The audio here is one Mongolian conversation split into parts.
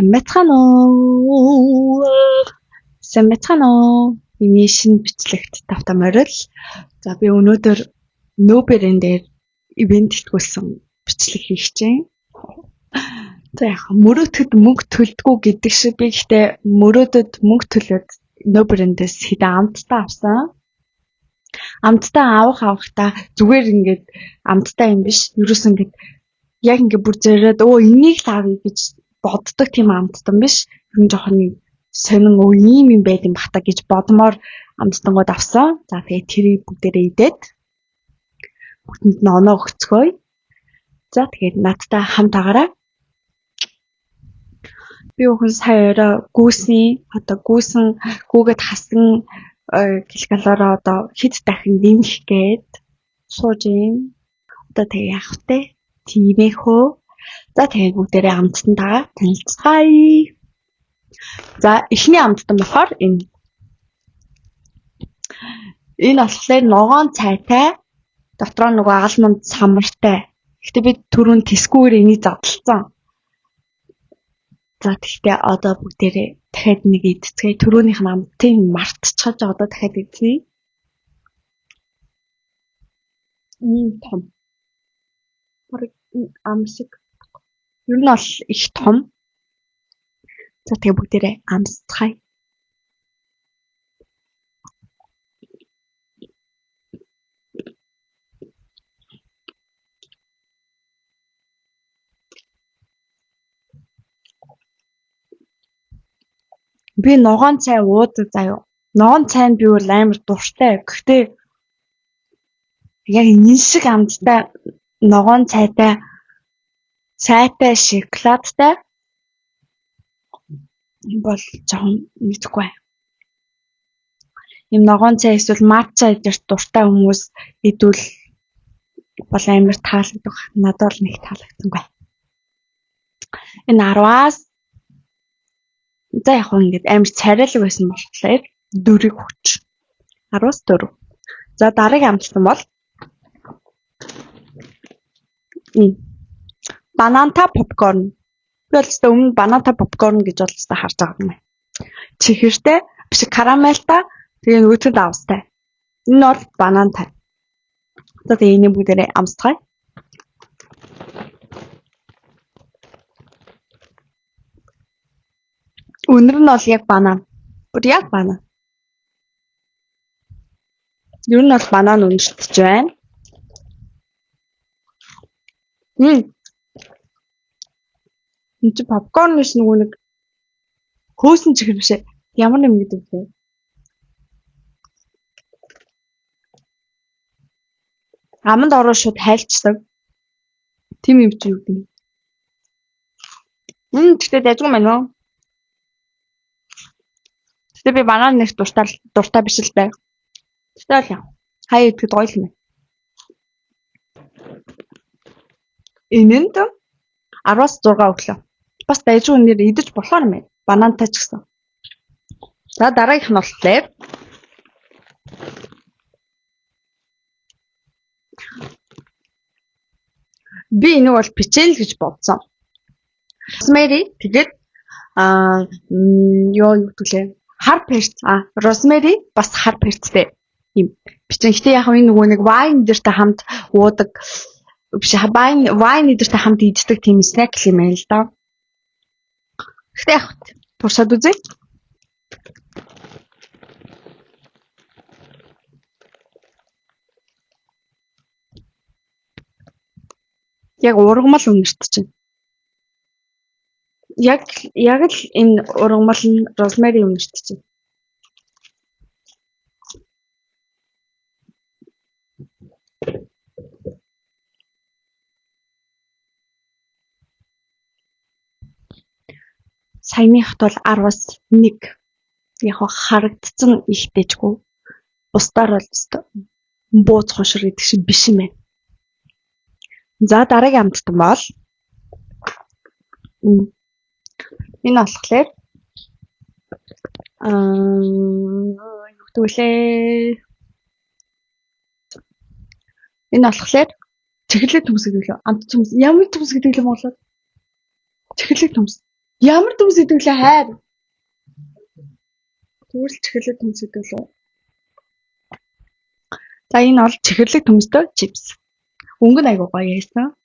Сайн байцгаана уу? Сайн байцгаана уу? Миний шинэ бичлэгт тавтай морил. За би өнөөдөр Нөберэн дээр ивент итгүүлсэн бичлэг хийх чинь. За яг мөрөөдөхөд мөнгө төлдөггүй гэдэг шиг би гэхдээ мөрөөдөд мөнгө төлөөд Нөберэндээс хэдэн амттай авсан. Амттай авахтаа зүгээр ингээд амттай юм биш. Ерөөс ингээд яг ингээд бүр зориод өө энийг л авъя гэж боддог тийм амттан биш. Ер нь жоохон нэг сонин өө ийм юм байд юм бах та гэж бодмоор амттангууд авсан. За тэгээд тэрийг бүгдээрээ идээд бүгдэнд нь оноо өгцгөөе. За тэгээд надтай хамт агаарай. Би бүхэн сая орой гүүсний одоо гүүсэн гүүгээд хасан килокалори одоо хэд дахин нэмэх гээд сууж юм. Одоо тэгээ яах вэ? Тиймэхөө. За тэгээд бүгдээрээ амттантайгаа танилцгаая. За эхний амттан болохоор энэ. Энэ болохоор ногоон цайтай дотроо нөгөө алмонд самартай. Гэхдээ би түрүүн тэсгүүгээр энийг задлцсан. За тэгтээ одоо бүгдээрээ дахиад нэг идцгээе. Түрүүнийх нь амтыг мартчихаж одоо дахиад иднэ. Ийм том. Бараг ам шиг. Ер нь бол их том. За тэгээ бүгдээрээ амсцгаая. Би ногоон цай уудаг заяа. Ногоон цайнд би бол амар дуртай. Гэхдээ яг энэ шиг амттай ногоон цайтай шоколадтай бол жоохон мэдэхгүй байна. Ийм ногоон цай эсвэл матча эдэрт дуртай хүмүүс идвэл бол амар таалагдах. Надад бол нэг таалагдсангүй. Энэ 10-аас за яг хөө ингээд амар царайлаг байсан болохоор 4-ийг өгч. 10-аас 4. За дараагийн амттан бол бананта попкорн. Би бол өстой өмнө бананта попкорн гэж бол өстой харж байгаа юм байна. Чихэртэй биш карамельтай тэгээ нөгөөтөнд австай. Энэ бол банантай. За тэгээ энийг бүгдээрээ амсцгаая. Үнэр нь бол яг банан. Бүр яг банан. Ер нь бол банан үнэртэж байна. Энд чи попкорн биш нөгөө нэг хөөсөн чихэр биш ээ. Ямар юм гэдэг вэ? Аманд ороо шууд хайлчдаг. Тийм юм чи юу гэдэг юм. Тэгтээ дайжгүй байна уу? Тэгтээ би банан нэг дуртай биш л дээ. Тэгтээ л яа. Хаяа идэхэд гоё юм байна. Энэнд 10-аас 6 өглөө. Бас дайжгүй нэр идэж болохоор юм байна. Банантай ч гэсэн. За дараагийнх нь болохоор би энийг бол печень гэж бодсон. Rosemary тэгээд юу гэдэг лээ? Хар перц. Rosemary бас хар перцтэй юм. Печень. Гэтэ яг энэ нөгөө нэг wine дэртэй хамт уудаг биш wine эдэртэй хамт иддэг тийм snack юм байна л да. Гэтэ яг туршаад үзье. Яг ургамал үнэрт чинь. Яг л энэ ургамал нь rosemary үнэрт чинь. Саяныхт бол 10-аас 1. Яг харагдсан их дэжгүй. Бусдаар бол бууз хошор гэдэг шиг биш юм байна. За дараагийн амттан бол энэ болохоор юу гэдэг вүлээ? Энэ болохоор чихэрлэг төмс гэдэг лөө. Амт төмс. Ямар төмс гэдэг лээ монголоор? Чихэрлэг төмс. Ямар төмс идэвлээ хайр. Зүгээр л чихэрлэг төмс идэвлээ. За энэ бол чихэрлэг төмстэй чипс. Өнгө нь айгуу гоё яасан.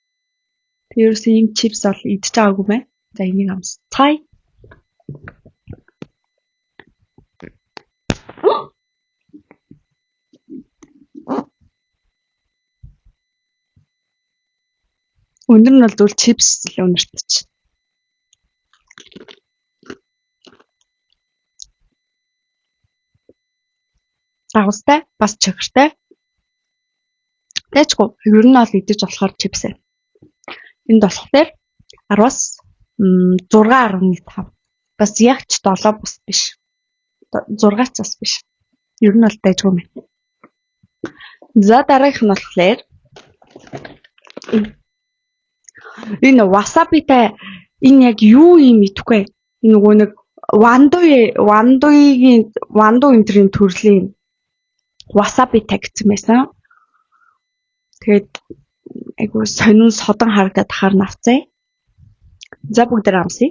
Тэг ерөөсөө ийм чипс бол идэж байгаагүй байна. За энийг амсцгаая. Өндөр нь бол зүгээр чипс л үнэртэж. Дагавстай, бас чихэртэй. Тэжгүй ер нь бол идэж болохоор чипс. Энд болохоор 10-аас 6.5. Бас яг ч 7 бус биш. 6 ч бас биш. Ер нь бол дайжгүй юм. За дараагийнх нь болохоор энэ васабитай энэ яг юу юм идэхгүй. Энэ нөгөө нэг вандуйгийн ванду энтрийн төрлийн васабитай гэсэн байсан. Тэгээд айгуу сонин содон харагдаад тахаар навцаа. За бүгдээр амсъя.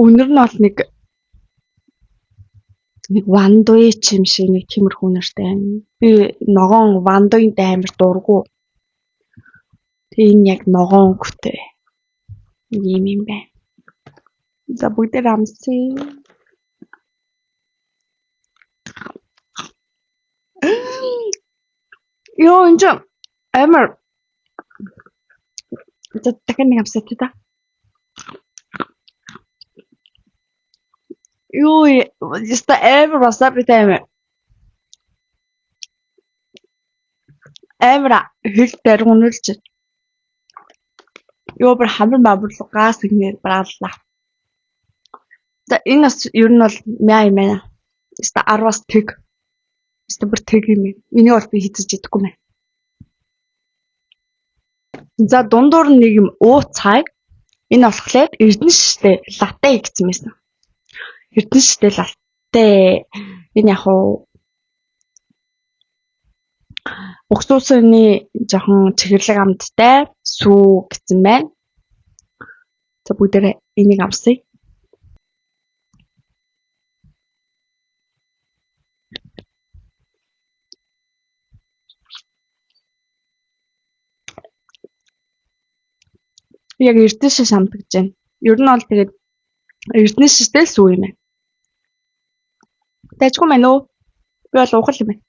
Өнөр нь бол нэг вандуй ч юм шиг нэг тиймэрхүү нэртэй юм. Би ногоон вандуйд амар дургу. Тэгээ энэ яг ногоон өнгөтэй юм юм байна. За бүгдээр амсъя. Йоо энэ ч амар за дахин нэг амсаа та. Йоо яста амар васабитай юм. Амар хэл даргуулж. Йоо бүр хамар мамарлуу газ гинээр брааллаа. За энэ бас ер нь бол мяа юм байна. Яста 10-аас тэг. Яста бүр тэг юм. Энийг бол би хийцэж идэхгүй мэн. За дундуур нэг юм уу цай. Энэ болохоор эрдэнэ шиштэй латте гэсэн байсан. Эрдэнэ шиштэй латте. Энэ яг уу уксусны жоохон чихэрлэг амттай сүү гэсэн байна. За бүгдээрээ энийг амсъя. Яг эрдэнэ шиш амтгаж байна. Ер нь бол тэгээд эрдэнэ шиштэй л сүү юм байна. Дайжгүй байна уу? Би бол уухал юм байна.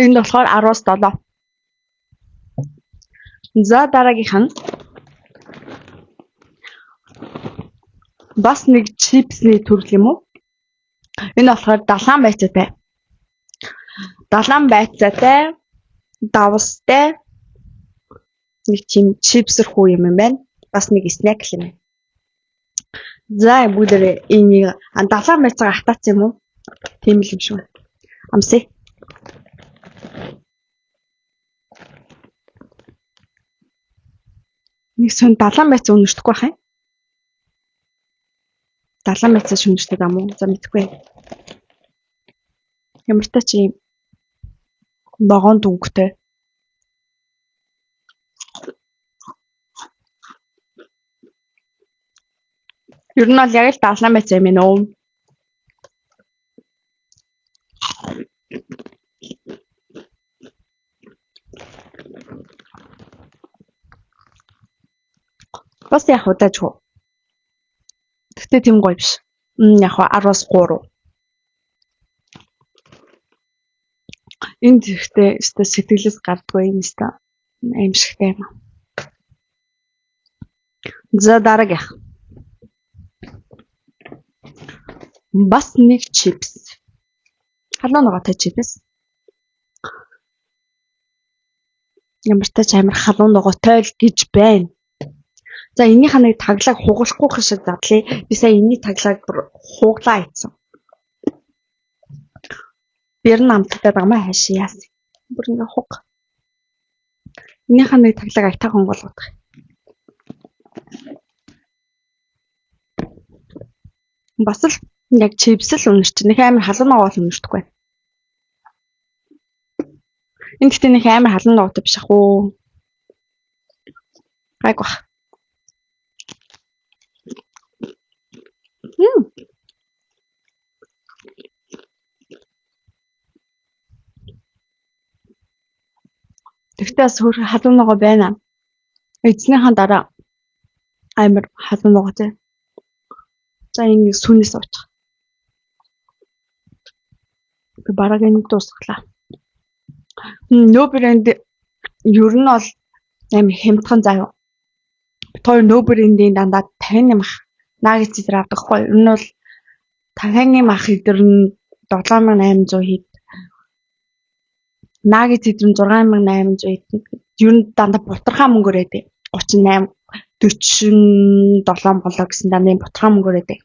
Энд болохоор 10-аас 7. За дараагийнх нь бас нэг чипсний төрөл юм уу? Энэ болохоор далаан байцаатай. Далаан байцаатай, давстай нэг тийм чипсэрхүү юм байна. Бас нэг снэк юм байна. За бүгдээрээ энийг далаан байцаагаа хатаацсан юм уу? Тийм л юм шиг байна. Амсъя. Нэг сон далаан байцаа үнэртэхгүй байх юм. Далаан байцаа шүнждэг юм уу? За мэдэхгүй. Ямар ч юм ногоон дүнхтэй. Ер нь бол яг л далаан байцаа юм байна уу? Бас яг удаажгүй. Гэхдээ тийм гоё биш. Яг 10-аас 3. Энэ зэгтээ өстой сэтгэлээс гардгүй юм өстой аимшигтай юм. За дараагийнх. Бас нэг чипс. Халуун ногоотой чипс. Ямар ч амар халуун ногоотой л гэж байна. За энийхээ нэг таглааг хугалахгүй шиг задлаа. Би сая энэний таглааг бүр хуглаа ийцэн. Бэр нь амттай байгаа маа хайш яасан. Бүр ингээ хуг. Энийхээ нэг таглааг айтайхан болгох. Бас л яг чипс л үнэрч. Нэг амар халуун ногоо бол үнэртэхгүй. Энэ гэхдээ нэг амар халуун ногоотой биш ах уу. Гайг бах. Тэгтээ бас хөөрхөн халуун ногоо байна. Эзнийхэн дараа амар халуун ногоотой. За, энэ сүүнээс уучих. Би бараг энийг дуусгалаа. No Brand ер нь бол амар хямдхан заа. Бид хоёр No Brand-ийн дандаа 50 мах nuggets эдэр авдаг хгүй. Ер нь бол 50 мах эдэр нь 7800 хэд. Nuggets эдэр нь 6800 хэд. Ер нь дандаа бутархаа мөнгөөр байдаг. 38 47 болоо гэсэн дандаа юм бутархаа мөнгөөр байдаг.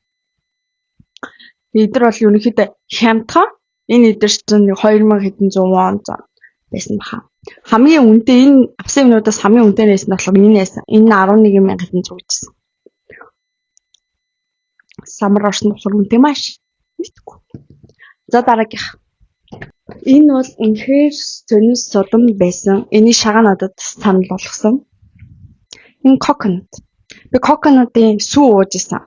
Эдэр бол ерөнхийдөө хямдхан. Энэ эдэр чинь 2000 хэдэн зуун вон байсан баха. Хамгийн үнэтэй, энэ авсан юмнуудаас хамгийн үнэтэй байсан нь болохоор энэ байсан. Энэ 11 мянган зуун гэжсэн. Самар орсон болохоор үнэтэй маш. Мэдгүй. За, дараагийнх. Энэ бол үнэхээр сонин содон байсан. Энийг шагаа надад санал болгосон. Энэ coconut. Би coconut-ын сүү ууж исэн.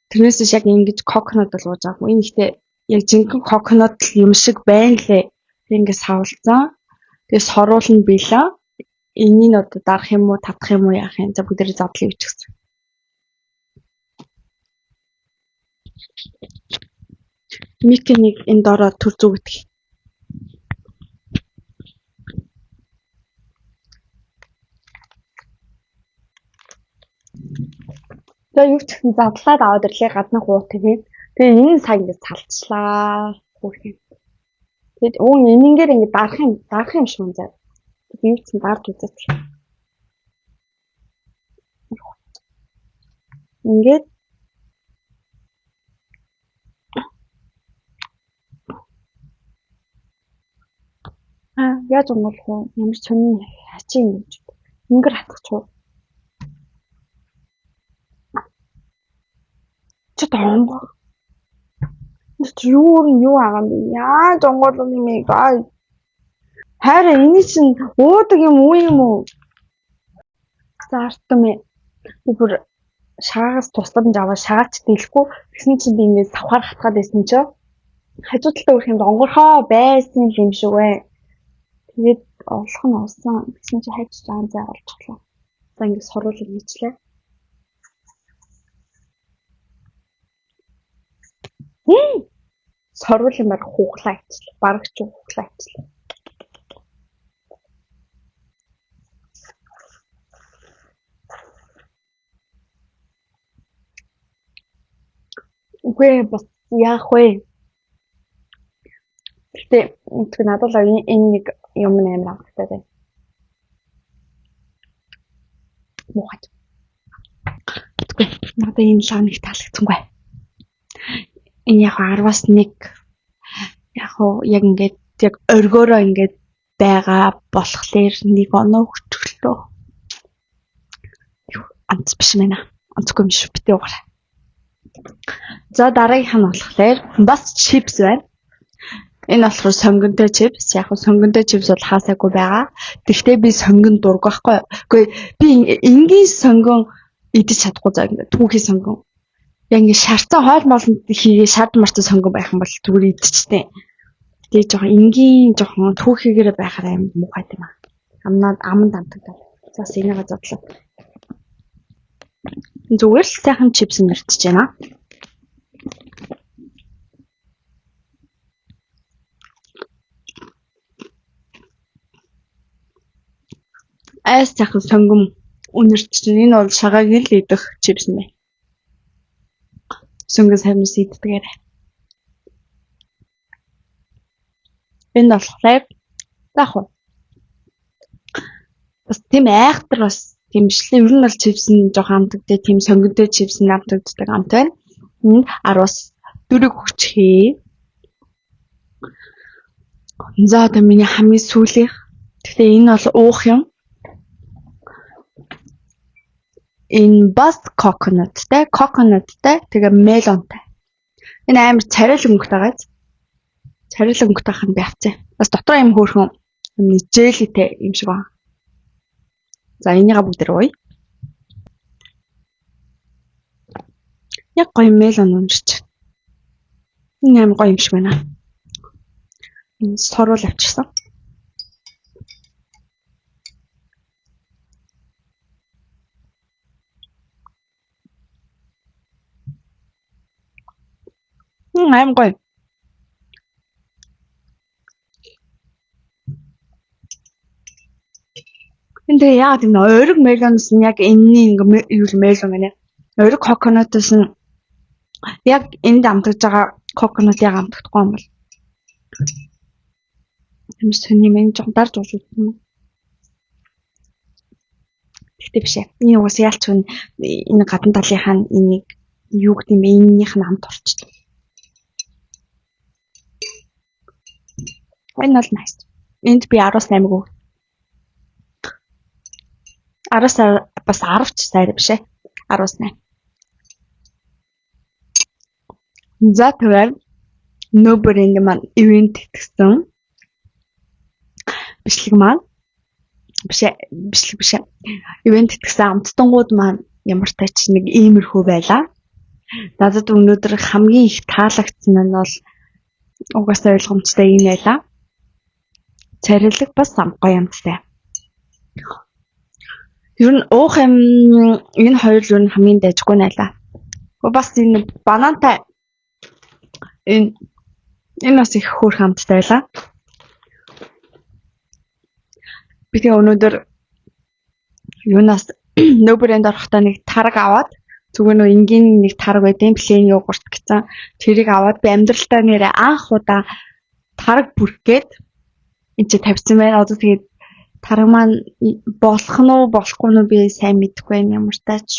Тэрнээс биш яг ингэж coconut бол ууж байгаагүй. Энэ ихтэй яг жинхэнэ coconut юм шиг байна лээ. Тэг ингэ савлцсан. Тэгээ соруулна билээ. Энийг одоо дарах юм уу, татах юм уу, яах юм. За, бүгдээрээ задлаа гэж гисэн. Мики нэг энэ доороо төр зүг гэдэг. За, юу ч гэсэн задлаад аваад ирлээ гаднах уу тэгээд. Тэгээ энэ цаг ингэ салчлаа. Хөөрхөн. Тэгээд уун энэнгээр ингэ дарах юм шиг юм заа. Тэгээд юу ч дарж үзээч. Ингээд яаж онгойлох вэ? Ямар сонин хачин юм гэж. Ингэр хатгачих уу? Чи онгоо. Чи юу нь юу агаан бэ? Яаж онгойлох юм бэ? Аа. Хайраа, энэ чинь уудаг юм уу юм уу? За, артам би бүр шаагаас тусламж аваад шагаач дийлэхгүй тэгсэн чинь би ингээд савхаар хатгаад байсан чинь хажуу талдаа өрх юмд онгорхоо байсан юм шиг бай. Тэгээд олох нь олсон. Тэгсэн чинь хайж жаан зай олчихлоо. За, ингээд соруулга хийчлээ. Соруулын баг хуглаа ичлээ. Бараг ч хуглаа ичлээ. Үгүй, бас яах вэ? Гэтэ тэг надад л энэ нэг юм амар амттай байна. Муухай. Тэгвэл надад энэ лаа нэг таалагдсангүй. Энэ яг 10-аас 1, яг уу яг ингээд яг оргиороо ингээд байгаа болохоор нэг оноо өгчихлөө. Онц биш байна. Онцгүй юм шүү. Битээ угаарай. За, дараагийнх нь болохоор бас чипс байна. Энэ болохоор сонгонтой чипс. Яг нь сонгонтой чипс бол хаасаагүй байгаа. Тэгвэл би сонгон дург байхгүй. Үгүй, би энгийн сонгон идэж чадахгүй заа, ингээд түүхий сонгон. Яг ингээд шарцсан хоол моолнд хийгээ шард марцсан сонгон байх юм бол зүгээр идчихтэй. Тэгээ жоохон энгийн, жоохон түүхийгээрээ байхаар амар муухай юм аа. Амнаад аманд амтагдав. За, энийгээ задлаа. Зүгээр л сайхан чипс нэрчиж байна. Айс сайхан сонгон үнэрч чинь энэ бол шагааг л идэх чипс юм байна. Сонгон сайн иддгээр. Энэ болохоор заах уу. Бас тийм айхтар бас тийм биш л. Ер нь бол чипс нь жоохон амтагддаг, тийм сонгонтой чипс нь амтагддаг амт байна. Энэ 10-аас 4-ийг өгчихье. За, одоо миний хамгийн сүүлийнх. Гэхдээ энэ бол уух юм. Энэ бас coconut-тай, тэгээ melon-тай. Энэ амар царайлаг өнгөтэй байгаа. Царайлаг өнгөтэй хань би авцаа. Бас дотроо юм хөөрхөн Нэг jelly-тэй юм шиг байна. За, энийгээ бүгдээр ууя. Яг гоё melon унжиж. Энэ амар гоё юм шиг байна. Энэ соруул авчирсан. Амар гоё. Энэ тэгээ яагаад юм бэ? Ориг melon-оос нь яг энэний ингээ юу melon гэнэ. Ориг coconut-оос нь яг энд амтгаж байгаа coconut яг амтагдахгүй юм бол. Юм сони юм энэ жоохон дарж ууж үзсэн юм. Тэгтээ биш ээ. Энэ угаас ялч хүн энэ гадна талынхаа энийг юу гэдэг юм бэ? Энэнийх нь амт орчихлоо. Энэ бол nice. Энд би 10-8 өг. 10 бас 10 ч сайр биш ээ. 10-8. За, тэгэхээр No Brand маань event итгэсэн бичлэг маань биш ээ, бичлэг биш ээ. Event итгэсэн амттангууд маань ямар тач нэг иймэрхүү байлаа. Надад өнөөдөр хамгийн их таалагдсан нь бол угаасаа ойлгомжтой юм байлаа. Царилэг бас гоё амттай. Ер нь уух юм энэ хоёр л ер нь хамгийн дайжгүй найлаа. Бас энэ банантай энэ бас их хөөрхөн амттай байлаа. Би тэгээ өнөөдөр юунаас No Brand орохдоо нэг тараг аваад, зүгээр нөө энгийн нэг тараг байдیں۔ Plain yogurt гэсэн. Тэрийг аваад би амьдралтаа нэрээ анх удаа тараг бүрхгээд энэ чи тавьсан байна. Одоо тэгээд тараг маань болох нь уу, болохгүй нь би сайн мэдэхгүй байна. Ямар тач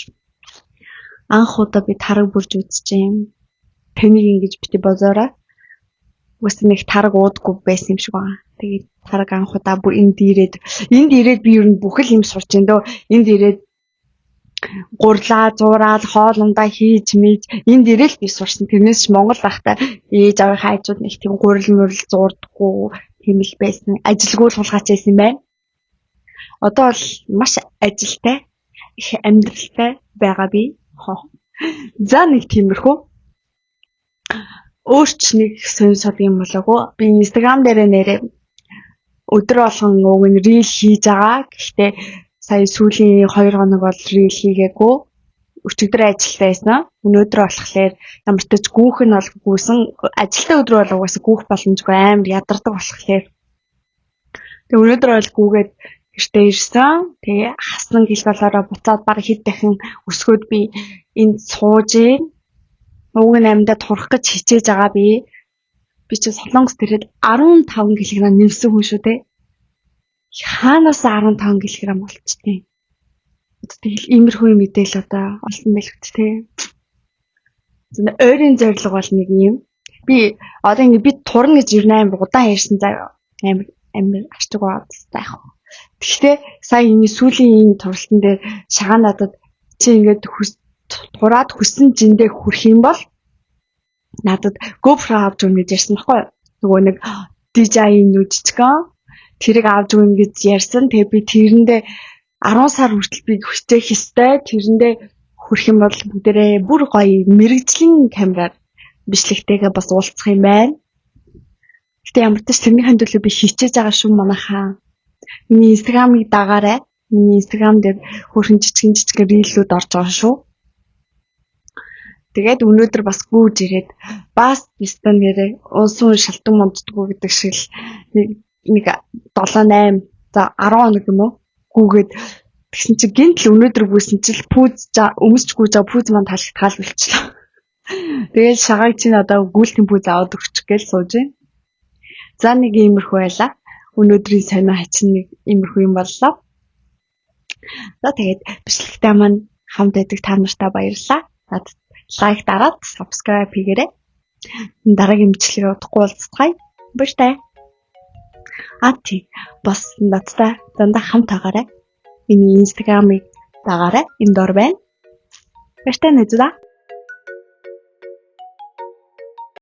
анх удаа би тараг бүрж үзчихээн. Тэнийг ингэж бити бозоорой. Угсаа нэг тараг уудаггүй байсан юм шиг байна. Тэгээд тараг анх удаа бүр энд ирээд би ер нь бүхэл юм сурч ин дөө. Энд ирээд гурлаа, зураал, хоолундаа хийж мийж энд ирээл би сурсан. Тэрнээс ч Монгол байхдаа ээж аавынхаа хажууд нэг тийм гурил мурил зуурдаггүй тийм л байсан. Ажилгүй л хулгайч байсан юм байна. Одоо бол маш ажилтай, их амьдралтай байгаа би. За, нэг тиймэрхүү. Өөрч нэг сонь сод юм болоогүй. Би Instagram дээрээ нэрээ өдөр болгон уг нь reel хийж байгаа. Гэхдээ сая сүүлийн 2 хоног бол reel хийгээгүй. Өчигдөр ажилтаа байсан. Өнөөдөр болохоор ямар ч тач гүүх нь бол гүйсэн. Ажилтаа өдөр бол угаасаа гүүх боломжгүй, амар ядардаг болохоор. Тэгээ өнөөдөр бол гүүгээд гэртээ ирсэн. Тэгээ хасан гил болоороо буцаад баг хэд дахин өсгөөд би энд сууж гин. Уг нь амьдаа турах гэж хичээж байгаа би. Би чи Солонгос тэрээд 15 кг нэмсэн хүн шүү дээ. Хаанаас 15 кг болчтой. Тэгэл иймэрхүү мэдээлэл одоо олсон байлгүй те. Ойрын зорилго бол нэг юм. Би одоо ингэ би турна гэж ер нь амар удаан ярьсан заяа. Амар амар арчиг байгаад яах вэ? Тэгэхдээ сая энэ сүүлийн энэ туралтан дээр шагаа надад чи ингээд тураад хүссэн жиндээ хүрэх юм бол надад GoPro авч өгнө гэж ярьсан байхгүй юу? Нөгөө нэг DJI нүү жижигхэн тэрийг авч өгнө гэж ярьсан. Тэгээ би тэрэндээ 10 сар хүртэл би хүчтээх ёстой. Тэрэндээ хүрэх юм бол бүгдээрээ бүр гоё мэргэжлийн камераар бичлэгтэйгээ бас уулзах юм байна. Гэтэ ямар ч тэрнийхэн төлөө би хичээж байгаа шүү, манайхаа. Миний Instagram-ыг дагаарай. Миний Instagram дээр хөөрхөн жижигэн жижигэн reel үүд орж байгаа шүү. Тэгээд өнөөдөр бас гүүж ирээд бас бистон нэрээ унсан шалтан мунддаггүй гэдэг шиг л нэг нэг 7 8 за 10 хоног юм уу гүүгээд тэгсэн чи гинтл өнөөдөр гүйсэн чил пүүз өмсч гүйж байгаа пүүз маань таалагдгаал болчихлоо. Тэгэл шагааг чинь одоо гүйлтэн пүүз аваад өгчих гээл сууж байна. За, нэг иймэрхүү байлаа. Өнөөдрийн сонио хачин нэг иймэрхүү юм боллоо. За, тэгээд бичлэгтэй маань хамт байдаг та нартай баярлалаа. Надад like дараад subscribe хийгээрэй. Дараагийн бичлэгээр удахгүй уулзцгаая. Баяртай. А тий, бас надтай дандаа хамт байгаарай. Миний Instagram-ыг дагаарай. Энэ дор байна. Баяртай найзуудаа.